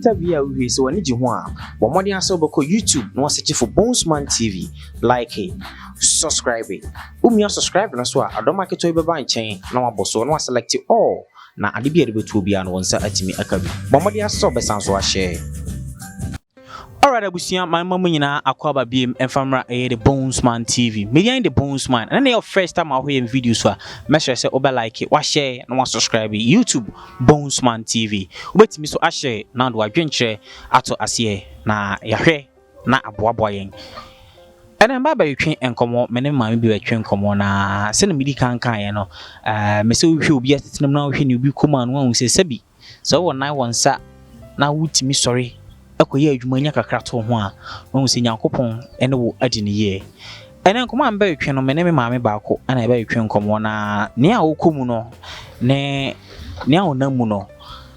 Interview a wohwɛ yi, sɛ w'ani gye ho a, bɔ mmɔden ara sɛ wobɛkɔ YouTube na woasɛkye for Bonesman TV, like, subscribe. Womia subscribe no so a, adɔma ketewa bi bɛba nkyɛn na wabɔ so na waselect all na ade bi a yɛde bɛtuo biara no wo nsa atumi aka bi. Bɔ mmɔden ara sɛ wobɛsan so ahyɛ. Alright abusua, my mma mu nyinaa akɔ aba biem ɛmfa mmra ɛyɛ The Bonesman TV. Media The Bonesman. Ɛno na ɛyɛ first time a wohwɛ yɛn video so a, mɛsrɛ sɛ wobɛ like, wahyɛ na wasubscribe YouTube Bonesman TV. Wobɛtumi so ahyɛ na wode w'adwenkyerɛ ato aseɛ na yɛahwɛ na aboaboa yɛn. Ɛnɛ mba bɛtwe nkɔmmɔ, me ne maame bi bɛtwe nkɔmmɔ na sɛnea medi kan kaeɛ no, ɛɛ mesɛ wohwɛ obi asetena mu na wohwɛ ne obi kɔm a no wahu sɛ sɛbi sɛ wowɔ nan wɔ nsa na wotumi sɔre kɔyɛ adwuma nya kakra to ho a, wahu sɛ Nyankopɔn ne wo adi ne yie. Ɛnɛ nkɔmmɔ a mebɛtwe no, me ne me maame baako ɛna yɛbɛtwe nkɔmmɔ na nea ɔkɔ mu no ne nea ɔnam mu no,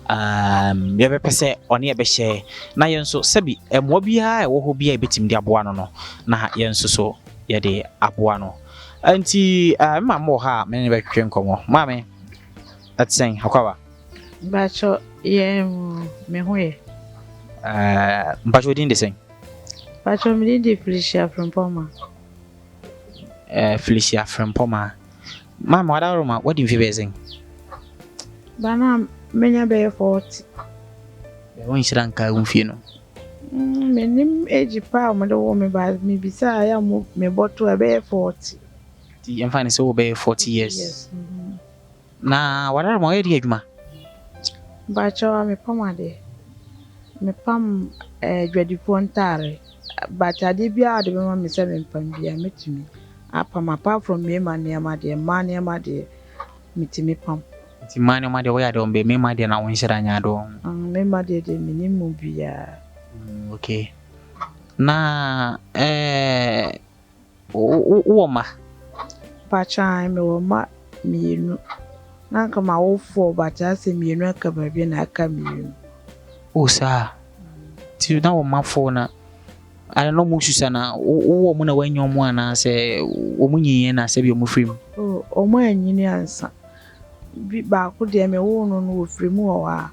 yɛbɛpɛ sɛ ɔne yɛbɛhyɛ na yɛn nso sɛbi mmoa biara a ɛwɔ hɔ biara a yɛbɛtumi de aboa no no na yɛn nso so yɛde aboa no. Nti me maame wɔ ha a me ne no bɛtwetwe nkɔmmɔ. Maame, ɛte sɛn? Akwaba? Mpakyɛ yɛn me ho yɛ. Mpakyɛ wo din de sɛn? Mpakyɛ me din de Felicia Frimpɔma. Felicia Frimpɔma. Maame wadaroma, wadi mfe bɛyɛ sɛn? Bana menya bɛyɛ 40. Wonhyira nka wo mfie no? Menim age pa a wɔde wɔ me ba mebisa a yɛ mo mebɔto a ɛbɛyɛ 40. Nti yɛmfa ne sɛ wobɛyɛ 40 years. Yes. Na wadaroma ɔyɛ de adwuma? Mpakyɛ mepam adeɛ. Mepam dwadifoɔ ntaare. But adeɛ biara a wɔde bɛma me sɛ mempam biara mɛtumi apam apart from mmarima nneɛma deɛ, mmaa nneɛma deɛ metumi pam. Nti mmaa nneɛma deɛ woyɛ adeɛ wɔn bɛ mmarima deɛ na wonhyira nyɛ adeɛ wɔn. Mmarima deɛ deɛ menim mu biara. Okay. Na wowɔ mma? Mpakyɛ mewɔ mma mmienu. Na nka mawo four but asɛ mmienu aka baabi na aka mmienu. Oh saa. Nti na wɔ mma four na ada na ɔmo susa na wowɔ ɔmo na woanya ɔmo anaasɛ ɔmo nyiniiɛ na sɛbi ɔmo firi mu? Oh, ɔmo anyini ansa. Bi baako deɛ mewoo no no wɔfiri mu wɔ hɔ a.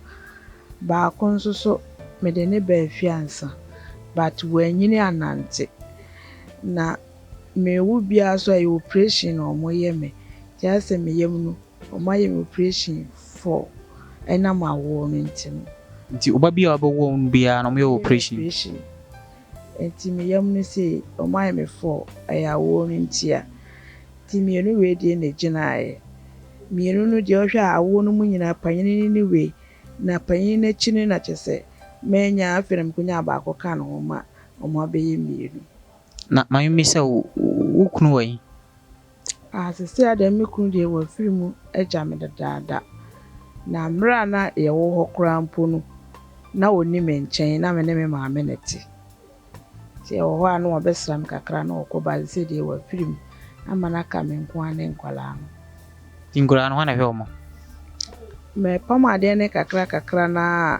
Baako nso so mede ne baa fie ansa but wanyini anante. Na mewo biara so a ɛyɛ operation na ɔmo yɛ me. Nti asɛ me yam no ɔmo ayɛ me operation four ɛnam awoɔ no nti no. Nti ɔba bi a wobɛwo no biara no ɔmo yɛ operation? Operation. Nti me yam no sei ɔmo ayɛ me four ɛyɛ awoɔ no nti a. Nti mmienu wei deɛ na egyinaeɛ. Mmienu no deɛ ɔhwɛ a awoɔ no mu nyinaa panyin ne wei na panyin n'akyi no na kyerɛ sɛ manya afei na mekonya baako ka ne ho ma ɔmo abɛyɛ mmienu. Na maame mmisa wo, wo kunu wɔ he? Ah, seesei adeɛ me kunu deɛ wafiri mu agya me dadaada. Na mmerɛ a na yɛwɔ hɔ koraa mpo no, na ɔnni me nkyɛn na me ne me maame na ɛte. Nti ɛwɔ hɔ a na wabɛsra me kakra na ɔkɔ ba seesei deɛ wafiri mu ama no aka me nko ara ne nkwadaa no. Nti nkwadaa no hwan na ɛhwɛ wɔn? Mepam adeɛ no kakra kakra na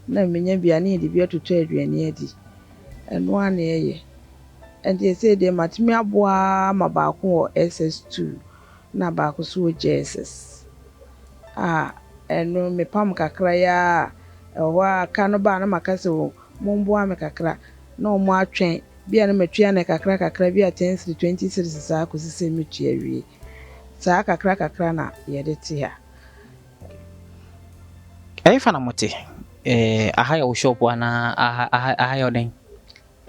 na menya bi a na yɛde bi atotɔ aduane adi. Ɛno ara na ɛyɛ. Nti seesei deɛ matumi aboa ma baako wɔ SS2 na baako nso wɔ JSS. A ɛno mepam kakra yi a ɛwɔ hɔ a ka no ba a na maka sɛ o momboa me kakra na ɔmo atwɛn bi a na matua no kakra kakra bi a 10 cedis 20 cedis saa kɔsi sɛ metua awie. Saa kakra kakra na yɛde te ha. Ɛyɛ fa na mote? Aha yɛ wo shop anaa aha yɛ ɔdɛn?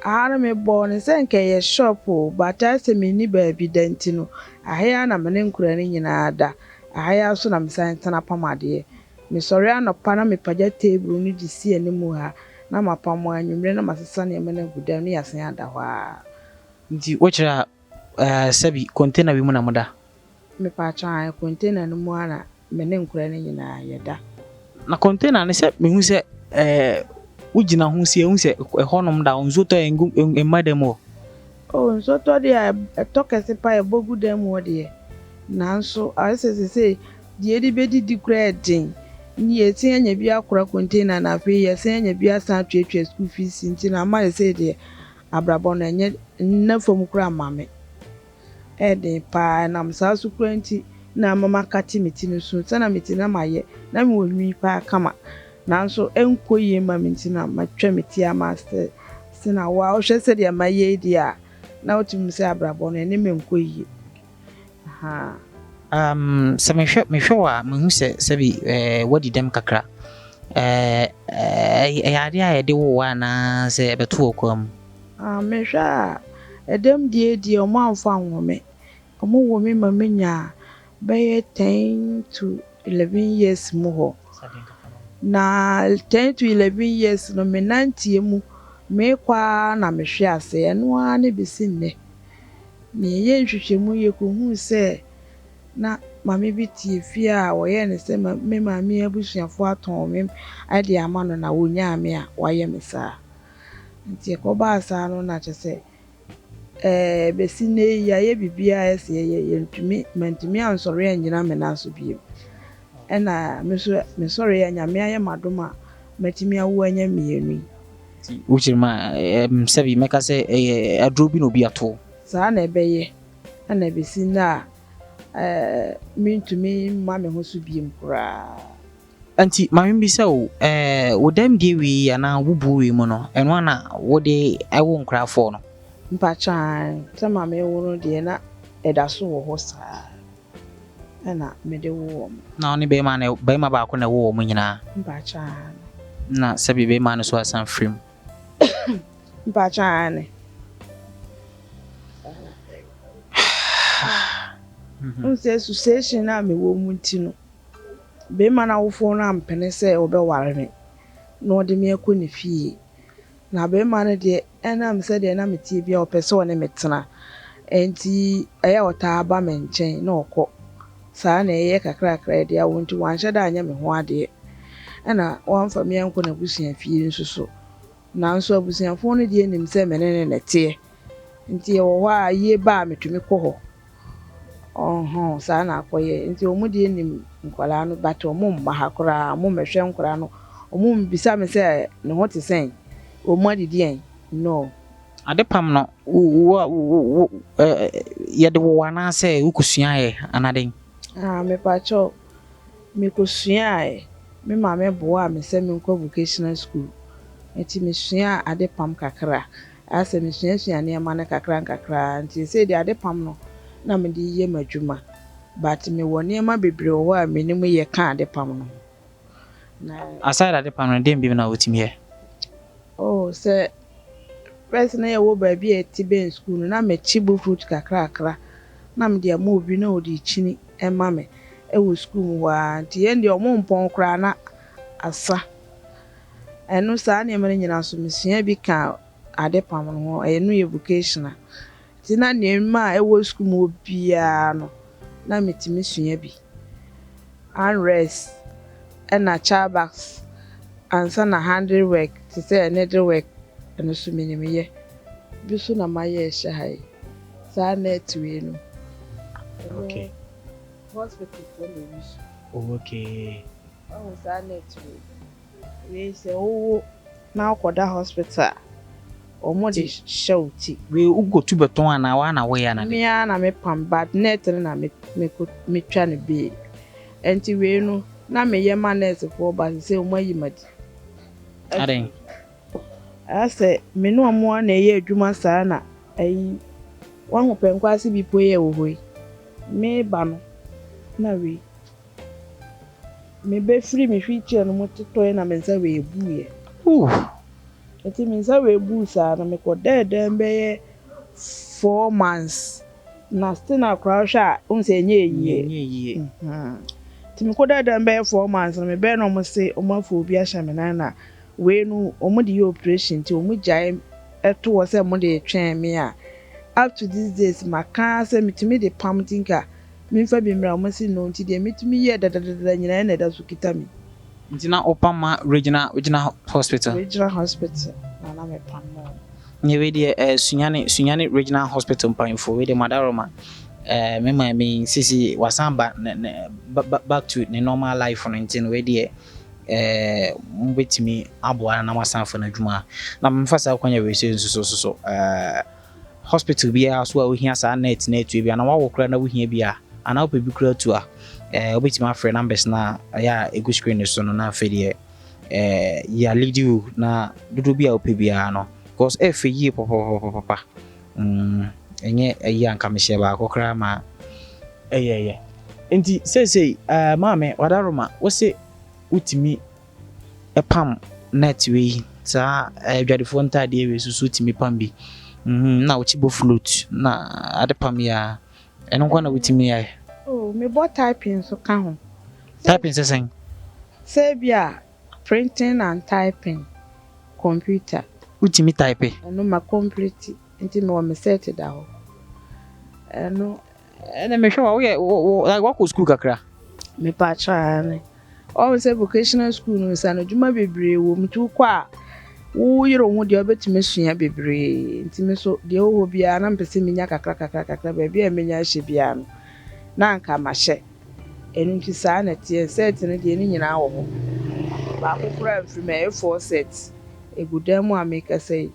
Aha no mebɔɔ no sɛ nka ɛyɛ shop o but ayɛ sɛ menni baabi da nti no aha yi ara na me ne nkwadaa no nyinaa da. Aha yi ara nso na mesan tena pam adeɛ. Mesɔre anɔpa na mepagya table no de si anim ha na mapam anwummerɛ na masesa nneɛma no agu dan mu na yɛasan ada hɔ ara. Nti wokyerɛ a sɛbi container bi mu na moda? Mepaakyɛw container no mu ara na me ne nkwadaa no nyinaa yɛda. Na container no sɛ mehu sɛ wogyina ho si ehu sɛ ɛhɔnom da nsuo tɔ ngu mma dan mu hɔ. Oh, nsuo tɔ deɛ a ɛtɔ kɛse pa ɛbɔ gu dan mu hɔ deɛ. Nanso ayɛ sɛ seesei deɛ yɛde bɛdidi koraa ɛden. Ne yɛsan anya bi akora container na afei yɛsan anya bi asan atuatua school fees nti na ama seesei deɛ abrabɔ no ɛnyɛ nna fam koraa mma me. Ɛden paa ɛnam saa so koraa nti na ama makate me ti no so. Sɛnea me ti na mayɛ na mewɔ nwi paa kama. Nanso ɛnkɔ yie mma me nti na matwa me ti ama sɛ sɛ na wo a wohwɛ sɛdeɛ mayɛ yi deɛ a, na wotumi hu sɛ abrabɔ no ɛne me nkɔ yie. Ahaa. Um, sɛ mehwɛ mehwɛ wo a, mehu sɛ sɛbi ɛɛ wadi dɛm kakra. Ɛɛ ɛyɛ adeɛ a yɛde wo wɔ anaa sɛ ɛbɛto wɔ kwan mu? Ah, mehwɛ a, ɛdɛm deɛ deɛ ɔmo amfa anwo me. Ɔmo wo me ma menya bɛyɛ 10 to 11 years mu hɔ. Na 10 to 11 years no, me nanteɛ mu, meekɔ ara na mehwe ase. Ɛno ara ne besi nnɛ. Na yɛyɛ nhwehwɛmu yɛkɔhuu sɛ na maame bi te fie a wɔyɛɛ no sɛ me maame abusuafoɔ atɔn me de ama no na wonyaa me a wayɛ me saa. Nti ɛkɔbaa saa no na kyerɛ sɛ besi nnɛ yi yɛayɛ biribiara a ɛsɛ yɛyɛ, yɛntumi mantumi ansɔre annyina me nan so bio. Ɛna me nso mesɔre a, Nyame ayɛ m'adom a matumi awo anya mmienu yi. Nti wokyerɛ mu a, sɛbi mɛka sɛ ɛyɛ aduro bi na obi ato. Saa na ɛbɛyɛ ɛna besi nnɛ a mentumi mma me ho so bio koraa. Nti maame bisa o, wo dɛm deɛ wei anaa wo buo wei mu no, ɛno ana wode ɛwo nkorafoɔ no? Mpatwan sɛ maame wo no deɛ, na ɛda so wɔ hɔ saa ɛna mede wo wɔn. Na wo ne bɛrima na bɛrima baako na ɛwɔ wɔn nyinaa? Mpatwan. Na sɛbi bɛrima no so asan firim? Mpatwan ne. N sɛ association a mewɔ mu nti no, bɛrima no awofoɔ no ampene sɛ wɔbɛware me na ɔde me akɔ ne fie. Na bɛrima no deɛ, ɛnam sɛdeɛ na metie bi a ɔpɛ sɛ ɔne me tena nti, ɛyɛ a ɔtaa ba me nkyɛn na ɔkɔ. Saa na ɛyɛ kakrakra yɛde awo nti wanhyɛ da anyɛ me ho adeɛ. Ɛna wamfa me ankɔ n'abusua fie nso so. Nanso abusuafoɔ no deɛ nim sɛ me ne ne na ɛteɛ. Nti ɛwɔ hɔ a yie ba a metumi kɔ hɔ. Ɔhɔn, saa na akɔyɛ. Nti wɔn deɛ nim nkwadaa no, but wɔn mma ha koraa, wɔn mmɛhwɛ nkwadaa no. Wɔn mbisa me sɛ ne ho te sɛn, wɔn adidi yɛn no. Ade pam no, wo wo wo yɛde wo anaasɛ wokɔsuaeɛ anaden? Ah, mepakyɛw, mekɔsuaeɛ. Me maame boaa me sɛ menkɔ vocational school. Nti mesua ade pam kakra. Asɛ mesuasua nneɛma no kakra nkakra. Nti seesei deɛ, ade pam no na mede yɛ m'adwuma. But mewɔ nneɛma bebree wɔ hɔ a menim yɛ ka ade pam no ho. Na Aside ade pam no, deɛn bio na wotumi yɛ? Oh, sɛ first na yɛwɔ baabi a ɛte bɛn school no, na mekye bofrot kakrakra na mede ama obi na ɔde kyini ma me ɛwɔ school mu hɔ ara. Nti yɛn deɛ, ɔmo mpɔn koraa na asa. Ɛno saa nneɛma no nyinaa nso mesua bi ka ade pam no ho. Ɛno yɛ vocational. Nti na nneɛma a ɛwɔ school mu hɔ biara no, na metumi sua bi. Armrest ɛna chairbags ansa na handiwork te sɛ needlework, ɛno nso menim yɛ. Bi nso na mayɛ ɛhyɛ ha yi. Saa net wei no. Ɛno hospital foɔ na eyi so. Ɔhu saa net wei. Wei sɛ wowo na wokɔda hospital a, wɔn de hyɛ wo ti. Wei wokɔtu bɛtɔn anaa waa na woyɛ anaa? Me ara na mepam, but net no na me mekɔ metwa no bee. Nti wei no na meyɛ ma nursefoɔ, but sɛ wɔn ayi ma di. Adɛn? Asɛ me ne wɔn ara na ɛyɛ adwuma saa na ayi wahu pɛnkɔ bi po yɛ wɔ hɔ yi. Meba no na wei mebɛfiri me wheelchair no mu totɔe na me nsa wei ebuiɛ. Nti me nsa wei buu saa no, mekɔdaa dan bɛyɛ 4 months na still na koraa hwɛ a, wohu sɛ ɛnyɛ yie. Ɛnyɛ yie. Nti mekɔdaa dan bɛyɛ 4 months no, mebɛyɛ na ɔmo se ɔmo afa obi ahyɛ me nan na wei no ɔmo de yɛ operation, nti ɔmo gyae ɛto hɔ sɛ ɔmo de twɛn me a up to these days maka sɛ metumi de pam, nti nka memfa bi mmra, ɔmo se no. Nti deɛ metumi yɛ dadadada nyinaa na ɛda so kita me. Nti na wopam ma regional hospital? Regional hospital na na mepam ma wɔn. Nyɛ wei deɛ, Sunyani Regional Hospital mpanyinfoɔ, wei deɛ madaroma me maame sisi wasan ba ne ne back to ne normal life no. Nti no wei deɛ mobɛtumi aboa na moasan afa no adwuma na memfa saa kwan wei so nso so hospital biara so a wohia saa net bi anaa wawo koraa na wohia bi a anaa wopɛ bi koraa tu a, wobɛtumi afrɛ numbers na ɛyɛ a ɛgu screen no so no. Na afei deɛ Yɛalidi wo na dodoɔ bi a wopɛ biara no, because ɛyɛ fɛ yie papapapapa. Ɛnyɛ ayi a nka mehyɛ baako koraa ma ɛyɛyɛ. Nti seesei maame Wadaroma, wo se wotumi pam net wei, saa adwadifoɔ ntaadeɛ wei nso so wotumi pam bi. Na wokyi bɔ float na ade pam yi a, ɛno nko na wotumi yɛ? Oh, mebɔ typing nso ka ho. Typing sɛ sɛn? Sɛ bi a printing and typing computer. Wotumi type? Ɛno ma complete, nti mewɔ me set da hɔ. Ɛno. Ɛna mehwɛ wa, woyɛ like wakɔ school kakra? Mepa ne. Ɔhu sɛ vocational school no nsa no, dwuma bebree wɔ mu, nti wokɔ a woyere wo ho deɛ, wobɛtumi asua bebree. Nti me so deɛ ɛwɔ hɔ biara na mpɛ sɛ menya kakra kakra kakra, baabi a menya ahyɛ biara no na anka mahyɛ. Ɛno nti saa na ɛteɛ. Set no deɛ, ne nyinaa wɔ hɔ. Baako koraa mfiri mu, ɛyɛ four set egu dan mu a mekasa yi.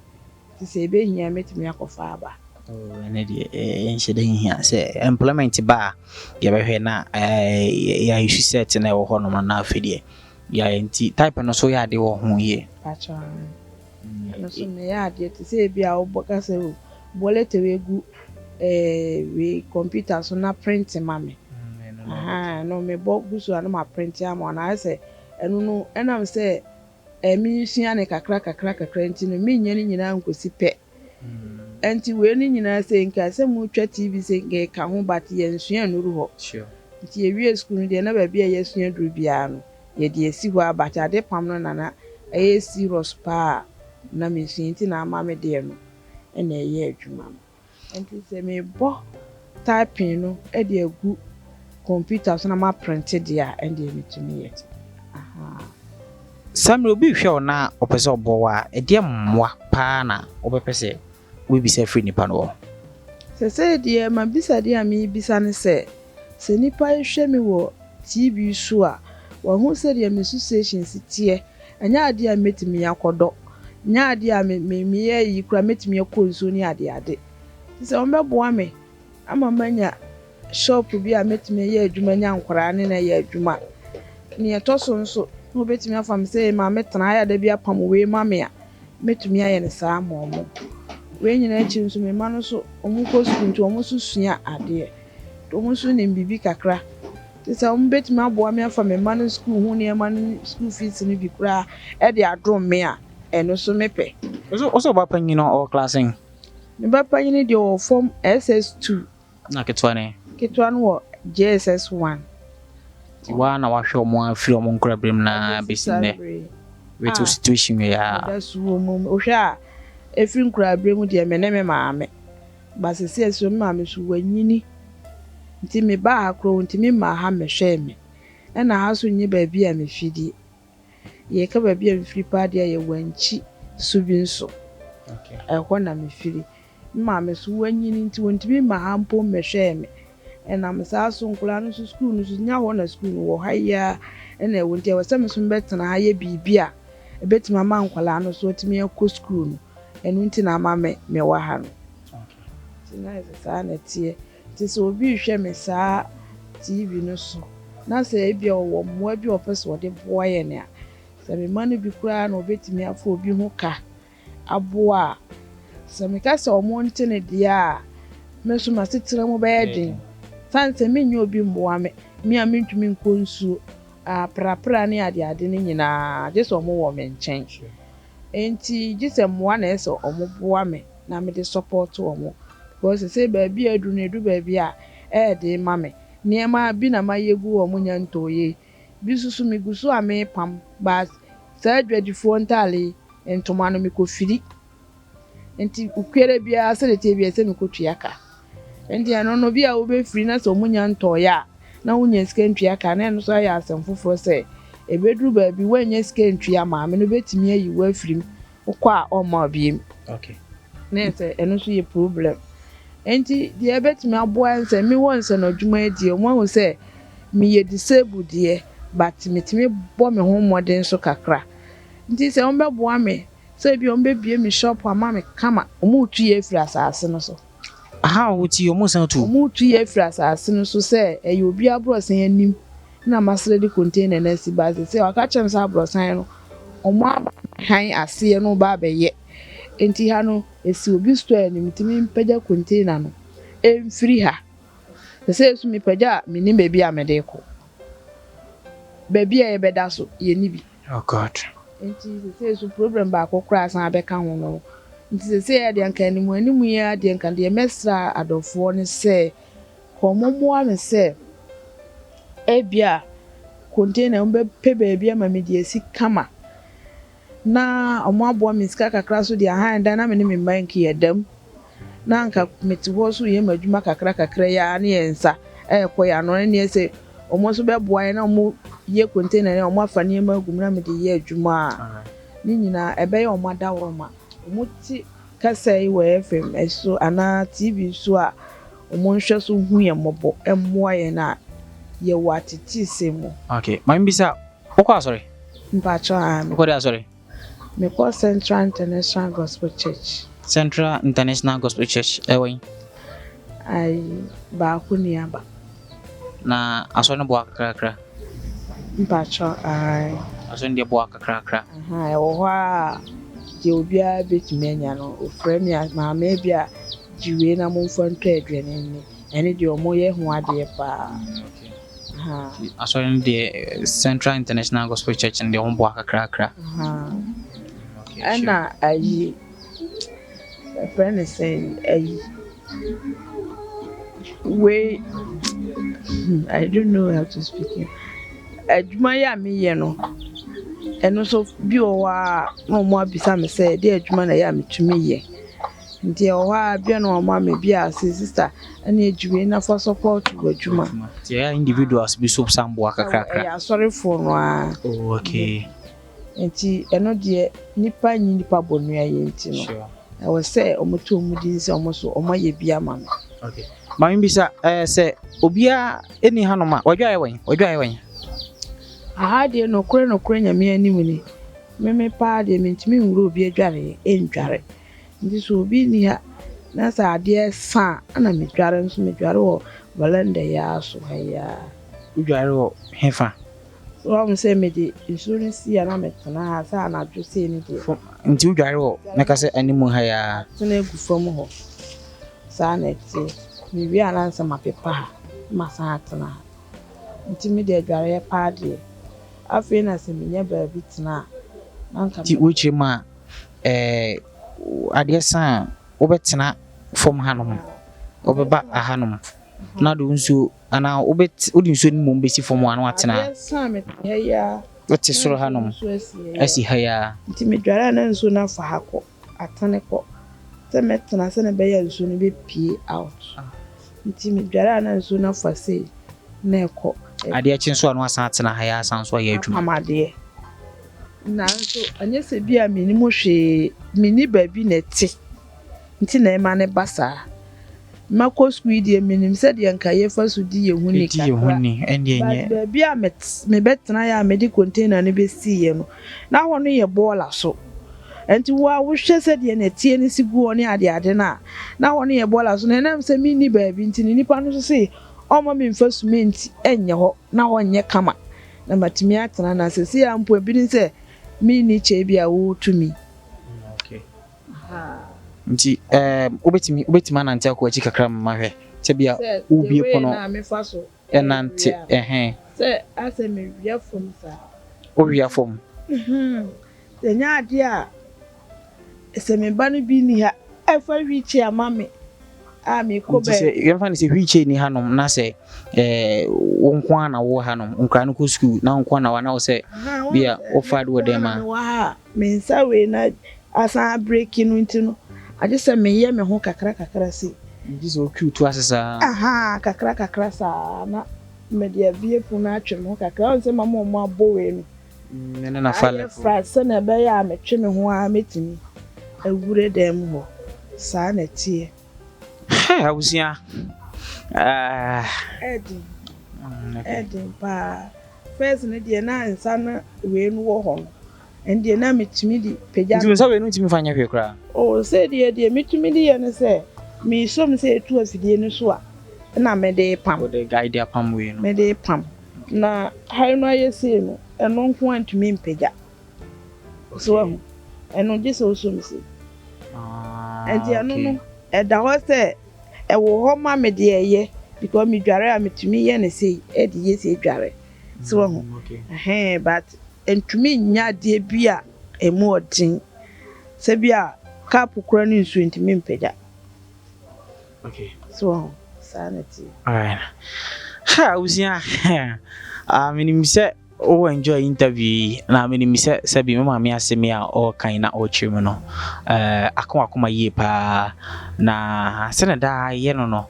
Nti sɛ ebɛhia, mɛtumi akɔfa aba. Ɛno deɛ ɛnhyɛ da nhia sɛ employment ba a yɛbɛhwɛ na yɛayɛ set na ɛwɔ hɔ nom, na afei deɛ yɛayɛ. Nti type no so yɛ ade wɔ ho yie? Pakyɛ, ɛno so meyɛ adeɛ te sɛ ebi a wobɔ kasa o, bɔ letter wei gu wei computer so na print ma me. No mebɔ gu so a na ma print ama wo, na ayɛ sɛ ɛno no ɛnam sɛ mensua ne kakra kakra kakra nti no, menyɛ ne nyinaa nkosi pɛ. Nti wei no nyinaa sɛ nka sɛ motwa TV sɛ nka ɛka ho, but yɛnsua nnuru hɔ. Nti yɛwie school no deɛ, na baabi a yɛsua duru biara no, yɛde asi hɔ a, but ade pam no nana ɛyɛ serious paa na mesua, nti na ama me deɛ no ɛna ɛyɛ adwuma no. Nti sɛ mebɔ typing no de agu computer so na ma print deɛ a, ɛndeɛ metumi yɛ. Saa mmerɛ obi hwɛ wo na ɔpɛ sɛ ɔbɔ wo a, ɛdeɛ mmoa paa na wobɛpɛ sɛ wobɛbisa firi nipa no hɔ? Sɛ deɛ mabisa deɛ a merebisa ne sɛ nipa hwɛ me wɔ TV so a, wahu sɛdeɛ me situation si teɛ. Ɛnyɛ adeɛ a mɛtumi akɔdɔ, nyɛ adeɛ a meyɛ yi koraa mɛtumi akɔ nsuo ne adeade. Nti sɛ wɔbɛboa me ama manya shop bi a mɛtumi ayɛ adwuma, nya nkwaraa ne na ɛyɛ adwuma. Nea ɛtɔ so nso, na wɔbɛtumi afa me sɛ maame tena ayɛ da bi apam wei ma me a, mɛtumi ayɛ no saa ama ɔmo. Wei nyinaa akyi nso, me mma no nso, ɔmo kɔ sukuu, nti ɔmo nso sua adeɛ. Ɔmo nso nim biribi kakra. Nti sɛ ɔmo bɛtumi aboa me afa me mma no sukuu ho nneɛma no, school fees no bi koraa ɛde adom me a, ɛno nso mepɛ. Wo sɛ ɔba panyin no ɔwɔ class n? Me ba panyin deɛ, ɔwɔ form SS2. Na ketewa ne? Ketewa no wɔ JSS 1. Nti waa na wahwɛ ɔmo afiri ɔmo nkora berɛ mu na bɛsi nnɛ with wo situation wei a? Meda so wɔ mu. Wohwɛ a, ɛfiri nkoraberɛ mu deɛ, me ne me maame. Ba sɛsɛ so me maame so wanyini. Nti me baa ha koraa, ntumi mmaa ha mmɛhwɛɛ me. Ɛna ha so nyɛ baabi a mefidi. Yɛka baabi a mefiri paa deɛ, yɛ Wankyi so bi nso. Ɛhɔ na mefiri. Me maame so wanyini nti wɔntumi mma ha mpo mmɛhwɛɛ me. Ɛnam saa so, nkwadaa no nso sukuu no nso nya hɔ na sukuu no wɔ ha yi ara ɛna ɛwɔ, nti ɛwɔ sɛ me nso mebɛtena ha yɛ biribi a ɛbɛtumi ama nkwadaa no so atumi akɔ sukuu no. Ɛno nti na ama me mewɔ ha no. Nti na ɛsɛ saa na ɛteɛ. Nti sɛ obi rehwɛ me saa TV no so na sɛ ebi a ɔwɔ mmoa bi a ɔpɛ sɛ ɔde boa yɛn a, sɛ me mma no bi koraa na ɔbɛtumi afa obi ho ka aboa a, sɛ meka sɛ ɔmo nte ne deɛ a, me nso m'asetena mu bɛyɛ den. Sane sɛ menyɛ obi mmoa me, me a mentumi nkɔ nsuo, aprapra ne adeade no nyinaa, gye sɛ ɔmo wɔ me nkyɛn. Nti gye sɛ mmoa na ɛsɛ ɔmo boa me na mede support ɔmo. Because sɛ baabi a aduru no, edu baabi a ɛyɛ den ma me. Nneɛma bi na mayɛ gu wɔn nya ntɔɔyɛ. Bi nso so megu so a mepam, but saa adwadifoɔ ntaale yi, ntoma no mekɔfiri. Nti okuara biara sɛdeɛ ɛteɛ biara sɛ mekɔtua ka. Nti ɛno no bi a wobɛfiri na sɛ ɔmo nya ntɔɔyɛ a, na wonya sika ntua ka, na ɛno nso ayɛ asɛm foforɔ sɛ ebɛduru baabi woanya sika ntua, maame no bɛtumi ayi wo afiri mu, wokɔ a ɔmma wo biem. Na sɛ ɛno nso yɛ problem. Nti deɛ ɛbɛtumi aboa yɛn sɛ mewɔ nsɛnadwuma yi deɛ, ɔmo ahu sɛ meyɛ disabled deɛ, but metumi bɔ me ho mmɔden so kakra. Nti sɛ ɔmo bɛboa me sɛ ebi ɔmo bɛbie me shop ama me kama, ɔmo retu yɛ afiri asase no so. Aha a wotie, ɔmo san tu? Ɔmo retu yɛ afiri asase no so sɛ ɛyɛ obi aborɔsan anim na masrɛ de container no asi ba. Sɛ waka kyerɛ me sɛ aborɔsan no Wɔaba hann aseɛ no reba abɛyɛ. Nti ha no, ɛsi obi store anim nti mempagya container no mfiri ha. Sɛsɛɛ nso mepagya a, mennim baabi a mede rekɔ. Baabi a yɛbɛda so, yɛnni bi. Oh God. Nti sɛsɛɛ nso problem baako koraa asan abɛka ho no. Nti sɛsɛɛ deɛ anka anim anim yi ara deɛ nka deɛ mɛsrɛ adɔfoɔ ne sɛ, wɔmmoa me sɛ ebia container wɔbɛpɛ baabi ama me de asi kama na wɔaboa me sika kakra so de ahan dan na me ne me mma nka yɛda mu na anka mete hɔ so yɛ m'adwuma kakra kakra yi ara ne yɛn nsa ɛrekɔ yɛn ano ɛne sɛ wɔn nso bɛboa yɛn na wɔyɛ container no wɔafa nneɛma agu mu na mede yɛ adwuma a ne nyinaa ɛbɛyɛ wɔn adaworoma wɔte kasa yi wɔ FM so anaa TV so a wɔn nhwɛ so hu yɛn mmɔbɔ mmoa yɛn a yɛwɔ atetesɛm mu. Okay, maame bisa, wokɔ asɔre? Mpakyɛ a. Wokɔ de asɔre? Mekɔ Central International Gospel Church. Central International Gospel Church ɛwɔ yi? Ayi, baako ni aba. Na asɔre no boa kakrakra? Mpakyɛ ayi. Asɔre no deɛ boa kakrakra. Ɛwɔ hɔ a deɛ obiara bɛtumi anya no, ofrɛ me a maame bi a gye wei na momfa ntɔ aduane nni. Ɛne deɛ ɔmo yɛ ho adeɛ paa. Asɔre no deɛ, Central International Gospel Church no deɛ, ɔmo boa kakrakra. Ɛna ayi, ɛfrɛ ne sɛn, ayi wei, I don't know how to speak it. Adwuma yi a meyɛ no, ɛno nso bi wɔ hɔ a na ɔmo abisa me sɛ ɛdeɛ adwuma na ɛyɛ a metumi yɛ. Nti ɛwɔ hɔ a bia na ɔmo ama bi a sɛ sister ɛne agye wei na fa support w'adwuma. Nti ɛyɛ individuals bi so san boa kakrakra? Ɛyɛ asɔrefoɔ no ara. Oh, okay. Nti ɛno deɛ nipa nyi nipa bɔ nua yɛ nti no. Ɛwɔ sɛ ɔmo to ɔmo din sɛ ɔmo so ɔmo ayɛ bi ama me. Okay. Maame bisa, sɛ obiara ɛni hanom a, wadwa ayɛ wɔn? Wadwa ayɛ wɔn? Aha deɛ nokorɛ nokorɛ Nyame anim ni. Meme paa deɛ mentumi nwura obi adwareɛ ɛndware. Nti sɛ obi nni ha na sɛ adeɛ sa a ɛna medware nso medware wɔ veranda yi ara so ha yi ara. Wodware wɔ hefa? So wɔn sɛ mede nsuo no si a na metena ha sɛ anadwo sei ne deɛ. Nti wodware wɔ mɛka sɛ anim ha yi ara? Tena egu fam hɔ. Saa na ɛteɛ. Mewie a na nsɛ mapepa ha na masan atena ha. Nti mede adwareɛ paa deɛ. Afei na sɛ menya baabi tena a na nka. Nti wokyerɛ mu a adeɛ sa a wobɛtena fam hanom, wobɛba ahanom na wode wo nsuo anaa wode nsuo no mmom bɛsi fam a na watena. Adeɛ sa a mete ha yi ara. Wote soro hanom asi ha yi ara. Nti medware a na nsuo no afa ha kɔ, atene kɔ. Sɛ mɛtena sɛnea ɛbɛyɛ a nsuo no bɛpue out. Nti medware a na nsuo no afa sei na ɛkɔ. Adeɛ kye nso a na wasan atena ha yi asan nso ayɛ adwuma. Apam adeɛ. Nanso ɛnyɛ sɛ bi a mennim hwee, menni baabi na ɛte nti na ɛma no ba saa. Makɔ sukuu yi deɛ menim sɛdeɛ nka yɛfa so di yɛn ho ni Di yɛn ho ni ɛndeɛ nyɛ. But baabi a mebɛtena yɛ a mede container no bɛsiiɛ no, na hɔ no yɛ bɔɔla so. Nti wo a wohwɛ sɛdeɛ nɛteɛ no si gu hɔ ne adeade no a, na hɔ no yɛ bɔɔla so. Na ɛnam sɛ menni baabi nti no nipa no nso se ɔmma memfa cement nyɛ hɔ na hɔ nyɛ kama na matumi atena. Na seesei a mpo ebi ne sɛ menni kyɛ bi a wɔretumi. Okay. Nti wobɛtumi wobɛtumi anante akɔ akyi kakra ma hwɛ sɛ bia wobie pono ɛnante ɛhɛn. Sɛ asɛ mewia fam saa. Wowia fam? Sɛ nyɛ adeɛ a sɛ me ba no bi nni ha ɛfa wheelchair ama me a mekɔ Nti sɛ yɛmfa no sɛ wheelchair ni hanom na sɛ wo nko ara na wowɔ hanom, nkwadaa no kɔ sukuu na wo nko ara na wɔ ha na wo sɛ bia wofa ade wɔ dɛm a. Mewɔ ha a me nsa wei na asan abreki no nti no agye sɛ meyɛ me ho kakra kakra sei. Gye sɛ wotwi wo to ase saa. Aha, kakra kakra saa na mede abue pono no atwe me ho kakra. Wohu sɛ mama ɔmo abɔ wei no. Ne na fa Ayɛ level. fra sɛnea ɛbɛyɛ a metwe me ho a mɛtumi awura dan mu hɔ. Saa na ɛteɛ. Hey, abusua. Ɛden. Ɛden paa. First no deɛ na nsa no wei no wɔ hɔ no. Ɛno deɛ na metumi de pagya. Nti nsa wei no ntumi fa nyɛ hwee koraa? Oh, sɛ deɛ metumi de yɛ no sɛ mesom sɛ etu afidie no so a na mede pam. Wode guide apam wei no? Mede pam. Na ha no ayɛ sei no, ɛno nko a ntumi mpagya. So wahu? Ɛno gye sɛ wosɔ mu sei. Ah, Nti ɛno okay. no, ɛda hɔ sɛ ɛwɔ hɔ ma me deɛ ɛyɛ because medware a metumi yɛ no sei ɛde yɛ sei dware. So wahu? Okay. Ɛhɛn, but ntumi nyɛ adeɛ bi a ɛmu ɔden. Sɛ bi a cup kora ne nsuo ntumi mpagya. Okay. So wahu? Saa na ɛteɛ. Alright. Ha, abusua. Ah, menim sɛ wo enjoy interview yi na menim sɛ sɛbi me maame asɛm yi a ɔrekan na ɔrekyerɛ mu no aka wakoma yie paa na sɛne daa yɛ no na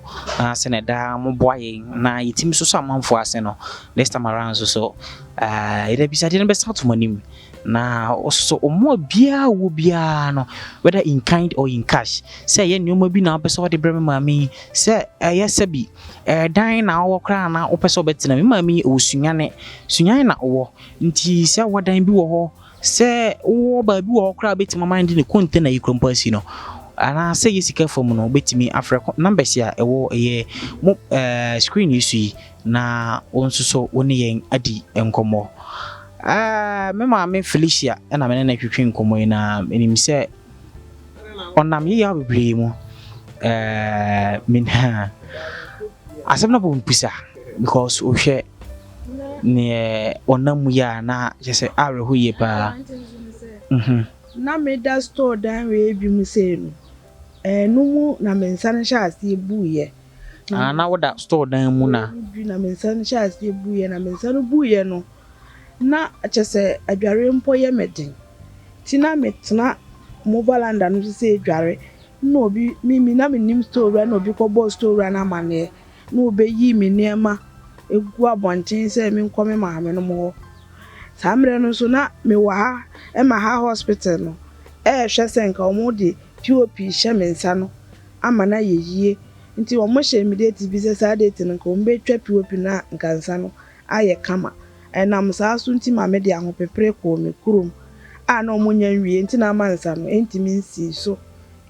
sɛne daa moboa yɛn na yɛtumi so so amanfoɔ ase no, next time around nso so yɛde abisadeɛ no bɛsa ato mo anim na ɔsoso ɔmo a biara wɔ biara no, whether in kind or in cash, sɛ ɛyɛ nneɛma bi na wopɛ sɛ wɔde brɛ me maame yi, sɛ ɛyɛ sɛbi ɛdan na wowɔ koraa na wopɛ sɛ wobɛtena me maame yi, ɛwɔ Sunyane. Sunyane na ɔwɔ, nti sɛ wɔ dan bi wɔ hɔ, sɛ wowɔ baabi wɔ hɔ koraa wobɛtumi ama no de ne container yi kura mpo asi no, anaasɛ yɛ sika fam no, wobɛtumi afrɛ numbers a ɛwɔ ɛyɛ mo screen yi so yi na wo nso so wo ne yɛn adi nkɔmmɔ. Me maame Felicia ɛna me ne no twetwe nkɔmmɔ yi na menim sɛ ɔnam yeyaw bebree mu. Men asɛm no bɔ mpusa because wohwɛ neɛ ɔnam mu yi a na kyerɛ sɛ awerɛho yie paa. Na meda store dan wei bi mu sei no, ɛno mu na me nsa no hyɛ aseɛ buiɛ. Ah, na woda store dan mu na bi na me nsa no hyɛ aseɛ buiɛ, na me nsa no buiɛ no na kyerɛ sɛ adware mpo yɛ me den. Nti na metena mo veranda no so sɛ edware na obi mimi na menim store wura na obi kɔbɔɔ store wura no amanneɛ na obɛyii me nneɛma egu abɔnten sɛ menkɔ me maame nom hɔ. Saa mmerɛ no nso na mewɔ ha ɛma ha hospital no ɛɛhwɛ sɛ nka wɔn de POP hyɛ me nsa no ama no ayɛ yie, nti wɔn hyɛ me date bi sɛ saa date no nka wɔn bɛtwa POP no a nka nsa no ayɛ kama. Ɛnam saa so nti ma mede ahopepere kɔɔ me kurom a na wɔn nya nwie, nti na ama nsa no ntumi nsii so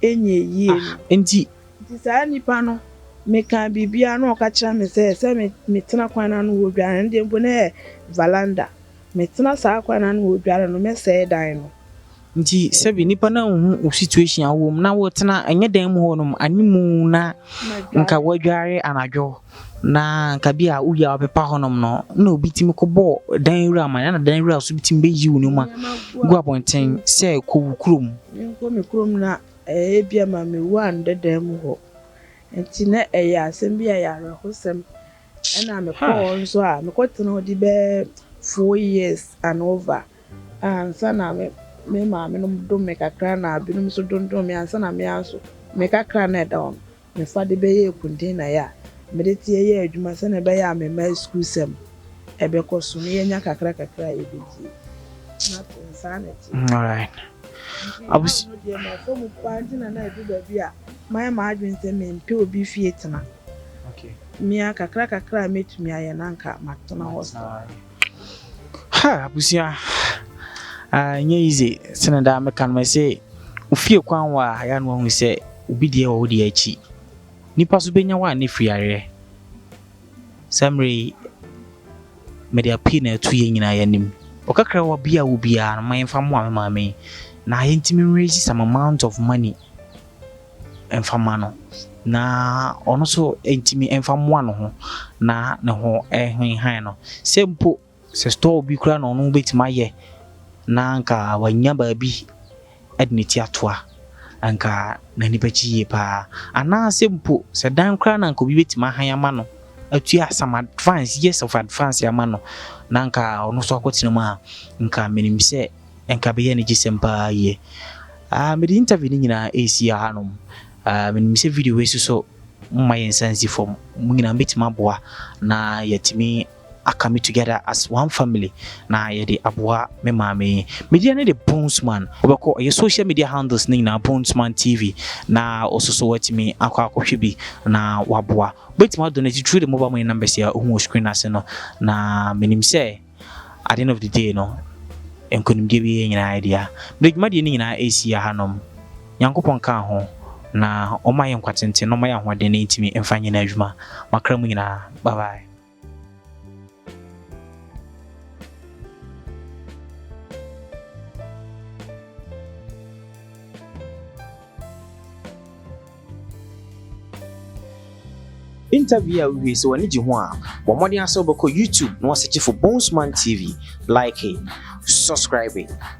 ɛnyɛ yie no. Ah, nti Nti saa nipa no meka biribiara na ɔka kyerɛ me sɛ metena kwan no ano wɔ dware no deɛ mpo na yɛ veranda, metena saa kwan no ano wɔ dware no mɛsɛe dan no. Nti sɛbi nipa no anhu wo situation a wowɔ mu na wotena ɛnyɛ dan mu hɔ nom animu na nka woadware anadwo na nka bi a wowie a wɔpepa hɔnom no na obi tumi kɔbɔɔ dan wura ama na dan wura so bi tumi bɛyi wo nneɛma gu abɔnten sɛ kɔ wo kurom. Menkɔ me kurom na ɛyɛ bi ama mewu anda dan mu hɔ, nti na ɛyɛ asɛm bi a ɛyɛ awerɛhosɛm. Ɛna mekɔɔ hɔ nso a mekɔtena hɔ de bɛyɛ 4 years and over ansa na me maame no dom me kakra na binom nso dondom me ansa na me ara nso me kakra na ɛda hɔ no mefa de bɛyɛ container yɛ a mede te yɛ adwuma sɛnea ɛbɛyɛ a me mma sukuu sɛm ɛbɛkɔ so na yɛnya kakra kakra a yɛbɛdie na saa na ɛte. Alright. Nti no deɛ mafa mu paa, nti na ɛdu baabi a mayɛ m'adwene sɛ mempɛ obi fie tena. Mmea kakra kakra a mɛtumi ayɛ na nka matena hɔ saa. Ha, abusua, ɛnyɛ easy. Sɛne daa meka no, mɛsɛ ofie kwan wɔ a yɛ no wahu sɛ obi deɛ wɔ wo deɛ akyi nipa so bɛnya wo a ne firi yareɛ. Saa mmerɛ yi mede apii na ɛto yɛn nyinaa yɛanim ɔkakra wɔ bi a wɔ biara no ma yɛmfa mmoa me maame yi na yɛntumi raise some amount of money ɛmfa ma no na ɔno nso ntumi ɛmfa mmoa ne ho na ne ho ɛhenhan no, sɛ mpo sɛ store bi koraa na ɔno bɛtumi ayɛ na nka wanya baabi ɛde ne ti atoa, anka n'ani bɛgye yie paa, anaasɛ mpo sɛ dan koraa na nka obi bɛtumi ahan ama no atua some advance, years of advance ama no na nka ɔno nso akɔtena mu a, nka menim sɛ nka bɛyɛ ne gye sɛm paa yie. Ah, mede interview no nyinaa ɛresi hanom. Ah, menim sɛ video wei so so momma yɛn nsa nsi fam, mo nyinaa bɛtumi aboa na yɛtumi aka me together as one family na yɛde aboa me maame yi. Media ne de Bonesman, wobɛkɔ ɛyɛ social media handles ne nyinaa Bonesman TV na ɔso so watumi akɔ akɔhwɛ bi na waboa. Wobɛtumi adonate through the mobile money numbers a wohu wɔ screen ase no, na menim sɛ at the end of the day no nkonimdie bi yɛ nyinaa dea. Mede dwumadie no nyinaa ɛsi hanom. Nyankopɔn ka ho na ɔma yɛ nkwa tenten na ɔma yɛ ahoɔden na yɛntumi mfa nyɛ n'adwuma. Makra mu nyinaa, bye bye. Interview a wowie sɛ w'ani gye ho a, bɔ mmɔden asɛ wobɛkɔ YouTube na wasearch for Bonesman TV, like, subscribe.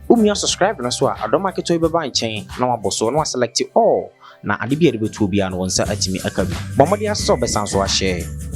Womia subscribe no so a, adɔm aketewa yi bɛba nkyɛn na wabɔ so na waselect all, na ade bi a yɛde bɛtuo biara no, wɔn nsa atumi aka bi. Bɔ mmɔden asɛ sɛ wobɛsan so ahyɛ.